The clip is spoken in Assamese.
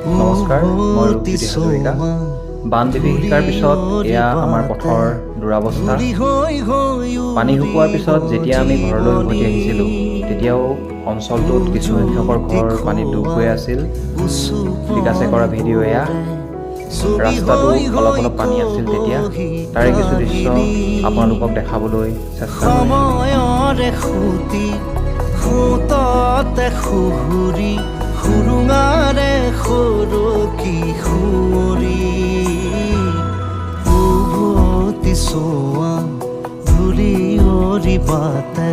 নমস্কাৰ, মই ৰূপজ্যোতি হাজৰিকা। বান বিভীষিকাৰ পিছত এয়া আমাৰ পথৰ দুৰাৱস্থা। পানী শুকোৱাৰ পিছত যেতিয়া আমি ঘৰলৈ উভতি আহিছিলোঁ, তেতিয়াও অঞ্চলটোত কিছুসংখ্যকৰ ঘৰ পানীত ডুব গৈ আছিল। বিকাশে কৰা ভিডিঅ' এয়া। ৰাস্তাতো অলপ অলপ পানী আছিল তেতিয়া। তাৰে কিছু দৃশ্য আপোনালোকক দেখাবলৈ চেষ্টা কৰিছোঁ। সময়ৰে সুঁতি সোঁততে সুহুৰি সুৰুঙাৰে সৰকি সুঁৱৰি উভতি চোৱা ধূলিয়ৰি বাটে।